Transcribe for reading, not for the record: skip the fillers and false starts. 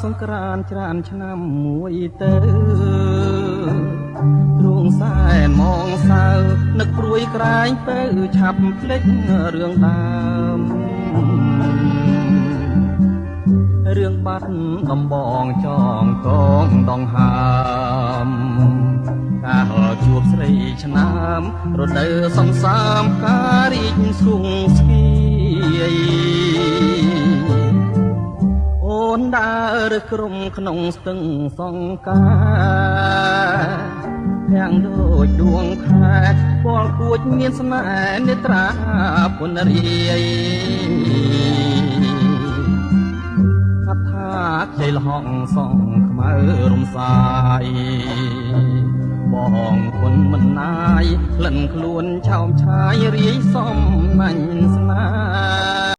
សង្ក្រានច្រើនឆ្នាំមួយទៅទ្រូងសែនមងសៅនឹកព្រួយក្រែងទៅឆាប់ភ្លេចរឿងដើមរឿងបាត់ដំបងចងកងដងហើមកាលជួបស្រីឆ្នាំរដូវសំសាមការីកស្គងស្គីអូនដើរក្រុមក្នុងស្ទឹងសង្កាទាំងដូចដួងខែពលគួចមានស្នេហ៍នេត្រាពុនរាយអថាខ្ចីលហងសងខ្មៅរំសាយបងគុណមិនណាយក្លិនខ្លួនឆោមឆាយរាយសំណាញ់ស្នេហ៍